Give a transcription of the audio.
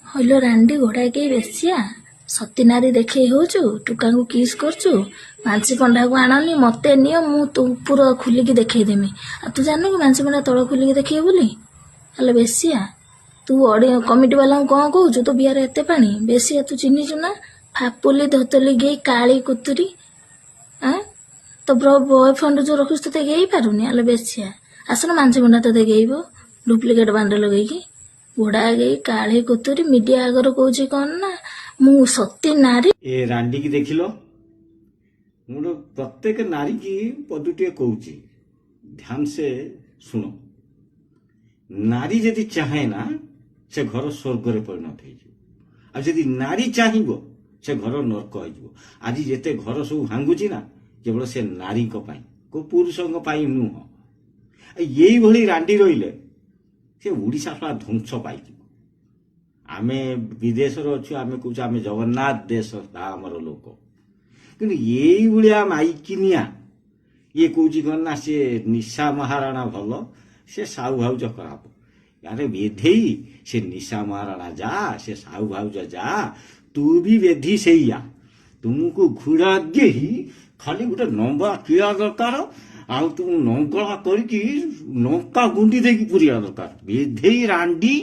ହଇଲୋ ରାଣ୍ଡି, ଘୋଡ଼ା ଗେଇ ବେଶିଆ, ସତୀ ନାରୀ ଦେଖେଇ ହଉଛୁ, ଟୁକାଙ୍କୁ କିସ୍ କରୁଛୁ। ମାଂସୀ ପଣ୍ଡାକୁ ଆଣନି, ମତେ ନିଅ, ମୁଁ ତୁ ପୁରା ଖୋଲିକି ଦେଖେଇଦେମି। ଆଉ ତୁ ଜାଣିନୁ କି ମାଂସୀ ପଣ୍ଡା ତଳ ଖୋଲିକି ଦେଖେଇବ ବୋଲି? ହେଲେ ବେଶିଆ, ତୁ ଅଡ଼ି କମିଟି ବାଲାଙ୍କୁ କ'ଣ କହୁଛୁ? ତୋ ବିଆରେ ଏତେ ପାଣି। ବେଶିଆ, ତୁ ଚିହ୍ନିଛୁ ନା? ଫାପୁଲି ଧୋତଲି ଗେଇ କାଳି କୁତୁରି। ଆଁ, ତୋ ବୟଫ୍ରେଣ୍ଡ ଯୋଉ ରଖୁଛୁ, ତୋତେ ଗେଇ ପାରୁନି। ଆଲେ ବେଶିଆ, ଆସୁନ, ମାଂସୀ ପଣ୍ଡା ତୋତେ ଗେଇବ ଡୁପ୍ଲିକେଟ୍ ବାଣ୍ଡ ଲଗେଇକି। ଘୋଡ଼ା ଗେଇ କାଳି କୁତୁରି, ମିଡିଆ ଆଗରେ କହୁଛି କ'ଣ ନା ମୁଁ ସତୀ ନାରୀ। ଏ ରାଣ୍ଡିକି ଦେଖିଲ? ମୁଁ ଗୋଟେ ପ୍ରତ୍ୟେକ ନାରୀକି ପଦୁଟିଏ କହୁଛି, ध्यान से ଶୁଣ। ନାରୀ ଯଦି ଚାହେଁ ନା, ସେ ଘର ସ୍ୱର୍ଗରେ ପରିଣତ ହେଇଯିବ। ଆଉ ଯଦି ନାରୀ ଚାହିଁବ, ସେ ଘର ନର୍କ ହେଇଯିବ। ଆଜି ଯେତେ ଘର ସବୁ ଭାଙ୍ଗୁଛି ନା, କେବଳ ସେ ନାରୀଙ୍କ ପାଇଁ, କୋଉ ପୁରୁଷଙ୍କ ପାଇଁ ନୁହଁ। ଆଉ ଏଇଭଳି ରାଣ୍ଡି ରହିଲେ ସେ ଓଡ଼ିଶା ଶଳା ଧ୍ୱଂସ ପାଇଯିବ। ଆମେ ବିଦେଶରେ ଅଛୁ, ଆମେ କହୁଛୁ ଆମେ ଜଗନ୍ନାଥ ଦେଶ ଆମର ଲୋକ। କିନ୍ତୁ ଏଇଭଳିଆ ମାଇକିନିଆ ଇଏ କହୁଛି କ'ଣ ନା ସେ ନିଶା ମହାରାଣା ଭଲ, ସେ ସାହୁ ଭାଉଜ ଖରାପ। ଆରେ ବେଧେଇ, ସେ ନିଶା ମହାରାଣା ଯା, ସେ ସାହୁ ଭାଉଜ ଯା, ତୁ ବି ବେଧି ସେଇଆ। ତୁମକୁ ଘୁଡ଼ା ଗେହି ଖାଲି ଗୋଟେ ନମ୍ବର କିଆ ଦରକାର, ଆଉ ତୁମ ନଙ୍ଗଳା କରିକି ଲଙ୍କା ଗୁଣ୍ଡି ଦେଇକି ପୁରିବା ଦରକାର। ବେଧେଇ ରାଣ୍ଡି।